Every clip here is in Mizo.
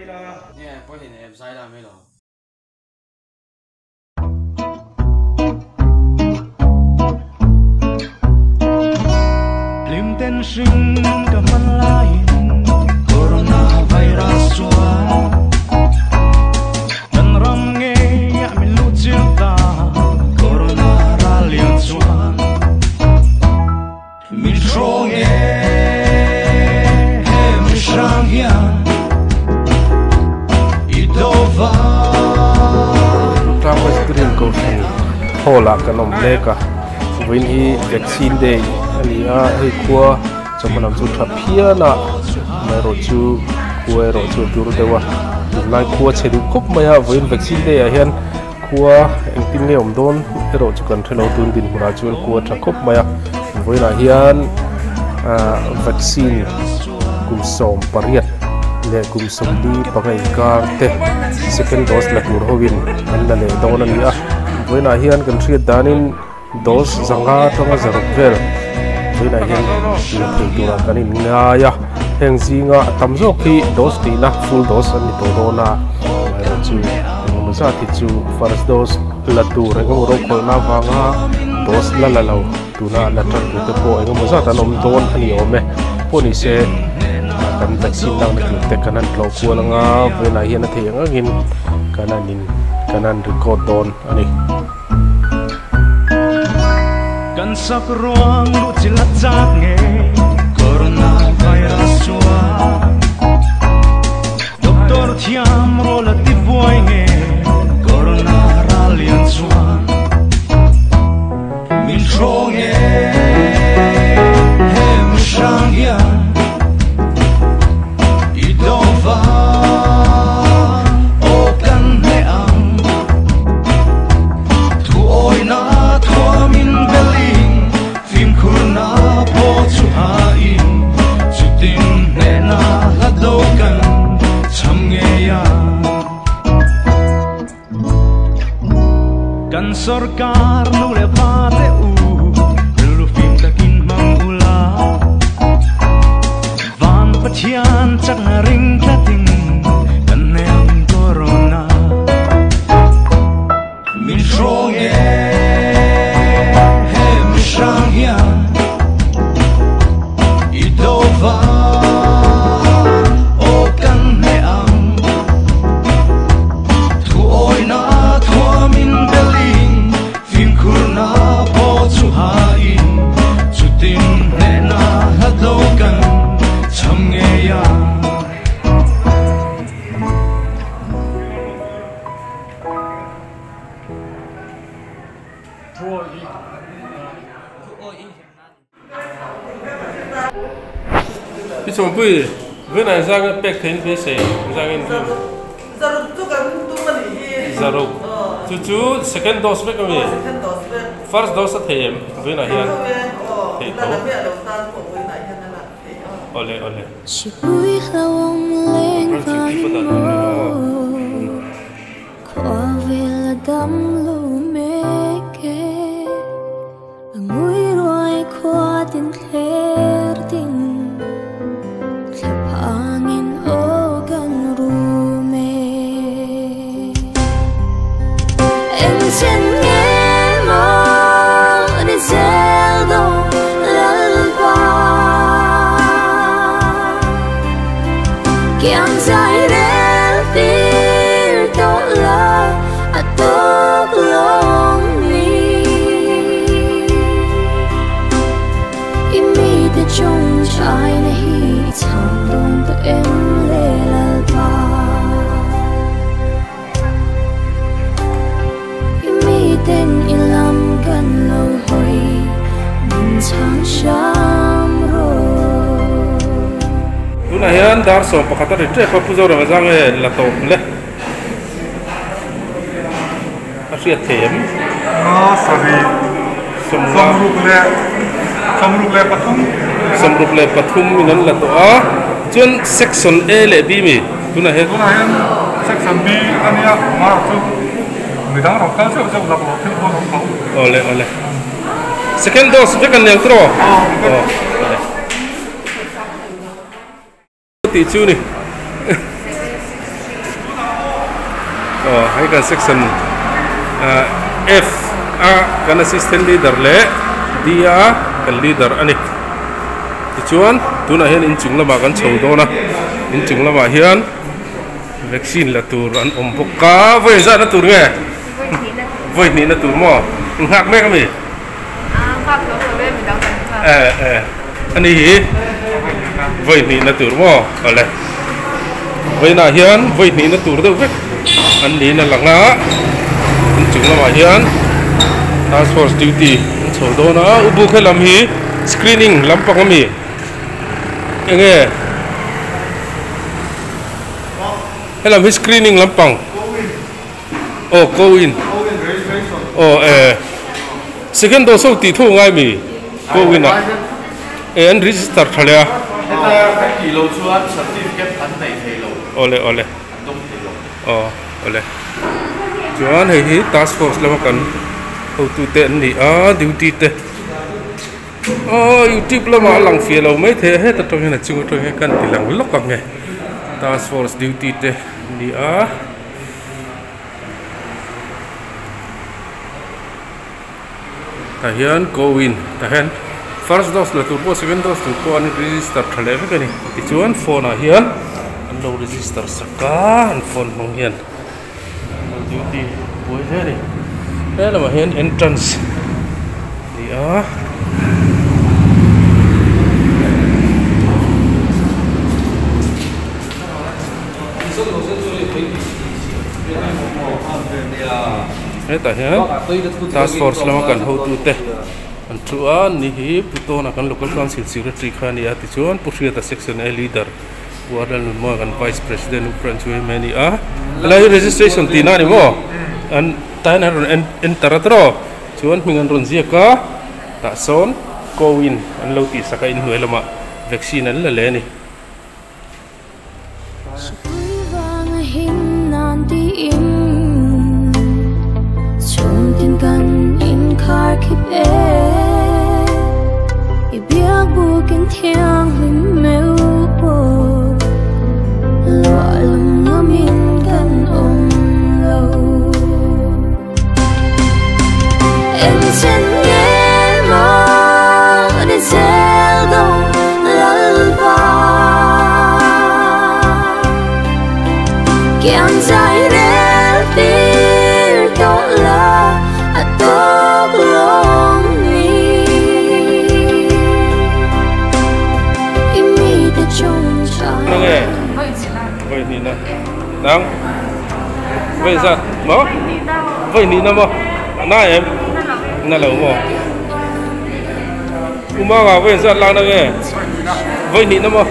mai la. Nge pawi hlein em zai la mai lo. Hlim ten hring ka hman laiin Corona virus chuan kan ram ngeiah min luh chiang ta Corona ral lian chuan min hrawng e he mihrang hian i do vang. Tlang Presbyterian Kohhran Hall ah kan awm mek a, vawiin hi Vaccine Day a ni a, hei khua chawhma lam chu tha phian a, amaherawh chu khua erawh chu a dur deuh a, tunlai khua chhe duh khawp mai a, vawiin Vaccine Day ah hian khua engtin nge awm dawn erawh chu kan hrelo tun dinhmunah chuan khua tha khawp mai a, vawiinah hian ah vaccine kum 18 leh kum 45 inkar te second dose la tur hoin an la leh dawn a ni a, vawiinah hian kan hriat danin dose 500 atanga 600 vel vawiinah hian la thei turah kan inngai a, heng zinga a tam zawk hi dose tihna full dose an ni tawh dawn a, amaherawhchu engemaw zat hi chu first dose la tur engemaw rokhawlhna avanga dose la la lo tuna la tan tur te pawh engemaw zat an awm dawn a ni awm e, pawh ni se kan vaccine lakna tur te kan han tlawh kual anga vawiinah hian a theih ang angin kan han in kan han record dawn a ni. Kan sak ruang luh chil a chak nge Corona virus chuan Doctor thiam rawl a ti buai nge Corona ral lian chuan min hrawng e he mihrang hian i do vang aw kan hneh ang thu awina thuamin belin fimkhurna pawh chu hain chutin hnehna hla do kan cham ngei a. Kan sorkar nu leh pa te u rilru fim takin hmang ula van Pathian chakna ring tlatin kan hneh ang corona min hrawng e he mihrang hian i do vang aw kan hneh ang thu awina thuamin belin fimkhurna pawh chu hain chutin hnehna hla do kan cham ngei a. Pi Sawmpui, Vawiinah zang a pek theiin beisei zangin rin. Zaruk chu kan tum a nih hi. Zaruk. Chu chu second dose vek a mi? Second dose vek. First dose a thei em vawiinah hian? Thei tho e. Aw. Thei tho. La la miah lo tan pawh vawiinah hian a lak theih a. Awle awle. Sipui hlauhawm leng vangin maw Khua vel a dam lo mek e A ngui ruai khua tin thler tin Thla phangin aw kan rum e Engchen nge maw ni zel dawn Lalpa Kiang zai rel tir tawh la a tawk lawng ni I mite chung chaina hi i chhang dawn tawh em le Lalpa I miten i lam kan lo hawi min chhang hram rawh. Tunah hian dar 11 a ri tep a, Pu Zorema zang nge la tawp le a hriat thei em? Nga sarih, sawmruk leh sawmruk leh pathum. 63 in an la tawh a, chuan section A leh B mi tunah hian. Tunah hian section B a nia, amaherawh chu midang rawn kal zeuh zeuh lak loh thil pawh an awm tho. Awle awle. Second dose vek an niang tiraw? Aw, vek. Tih chu ni. Aw hei kan section F a kan assistant leader leh D a kan leader a ni. Tichuan tunah hian inchung lamah kan chho dawn a inchung lamah hian vaccine la tur an awm bawk a vawi zat na tur nge vawi hnih na tur maw in nghak mek ami eh eh ani hi vawi hnih na tur maw awle vawiinah hian vawi hnih na tur deuh vek an niin a lang a inchung lamah hian task force duty an chho dawn a u buk helam hi. Screening lampang ami enge helam hi screening lampang aw go in aw eh second dose ho tih thu ngai mi go in ah eh an register tha leh a awle awle aw awle chuan hei hi task force lama kan hotute an ni a duty te. Aw youtube lamah a lang fiah lo mai thei a heta tang hian a chung atang hian kan ti lang lawk ang e task force duty te an ni a tah hian go in tah hian first dose la tur pawh second dose tur pawh an register tha leh vek a ni tichuan phone ah hian an lo register sak a an phone hmang hian. Duty buai hle a ni he lamah hian entrance a ni a. Hetah hian task force lama kan hotute an thu a ni hi Pu Tawna kan local council secretary kha a ni a tichuan Pu Hriata section A leader. Pu Arnel Nunmawi kan Vice President U Pran chu hemi a ni a, helai hi registration tihna a ni maw? An tah hian an rawn enter a tawh chuan hming an rawn ziak a, tah sawn CoWIN an lo tihsak a inhnuai lamah vaccine an la leh a ni. Nang Vei zat maw Vei nihna maw A na em Na lo maw Umanga vei zat lak na nge Vei nihna maw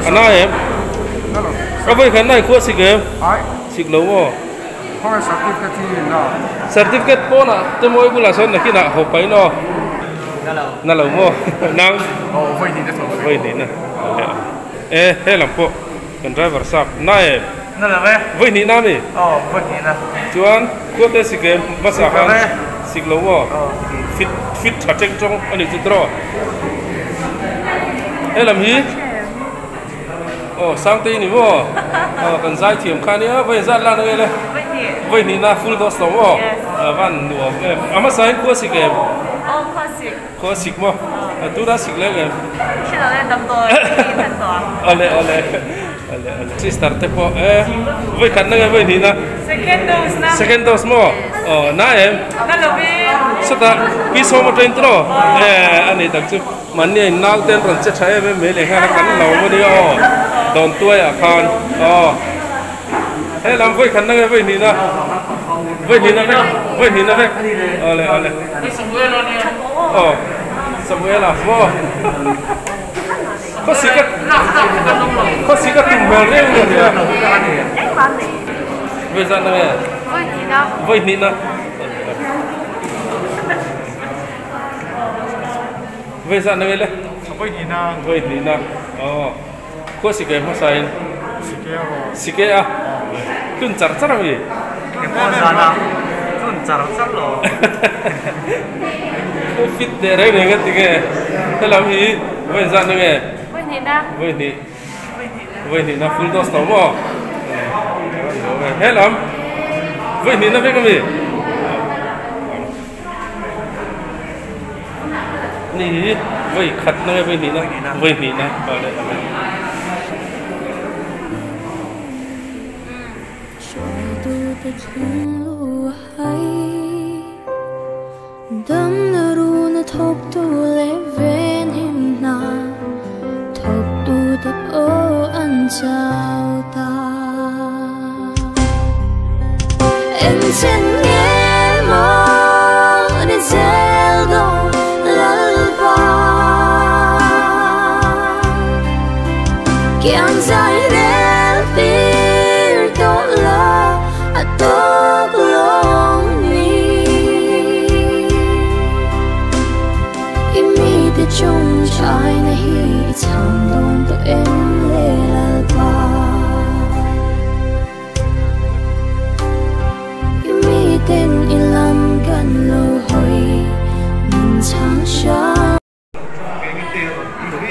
A na em A vei khan nai khua sik em Sik lo maw Certificate pawnah te mawi bulah sawn nakinah haw pahin aw Na lo maw Nang Vei nihna E helam pawh Kan driver sap na em? Na lo e. Vawi hnih na mi? Aw, vawi hnih na. Chuan khuate sik em? Bus ah khan sik lo maw? Aw. Fit fit tha teng tawng a nih chu tawh. Helam hi aw Sangtei ni maw? Aw kan zai thiam kha nia vawi zat lak na nge le? Vawi hnih. Vawi hnih na full dose tawh maw? Yes. A van nuam em. A hmasa in khua sik em? Aw khua sik. Khaw sik maw? A tuna sik leng em? Hre lo e, damdawi i than tawh ang. Awle awle awle awle. Sister te pawh e vawi khat na nge vawi hnih na? Second dose na. Second dose maw? Aw na em? Na lo e. Sawtah pi sawm atangin tawh e a ni tak chu mahni a in nau te an rawn che tha em em mai leh nghal a kan lo maw nia aw dawn tuai ah khan aw. He lam vawi khat na nge vawi hnih na? Vawi hnih na vek vawi hnih na vek awle awle. Aw Samuela maw khawsik a khawsik a tum hmel reng mai ania. Vawi zat na nge? Vawi hnih na. Vawi hnih na. Vawi zat na nge le? Vawi hnih na. Vawi hnih na aw. Khua sike hmasa in sike a tlun char char ami. Ke pawh zan a tlun char char lo. Fit teh reng reng a ti nge helam hi vawi zat na nge? Vawi hnih na. Vawi hnih. Vawi hnih na full dose tawh maw? Helam. Vawi hnihna vek a mi? Ni hi vawi khatna nge vawi hnihna? Vawi hnihna. Vale a.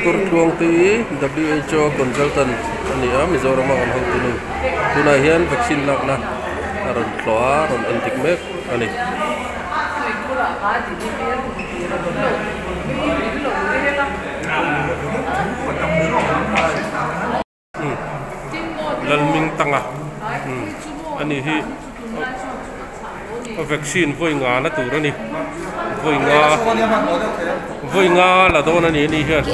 Doctor Tluangtui WHO consultant a ni a, Mizoram a kan hotu nu. Tunah hian vaccine lakna a rawn tlawh a, rawn en dik mek a ni. Lalming Tanga a ni hi vaccine vawi nga na tur a ni vawi nga vawi nga la dawn a ni a ni hian.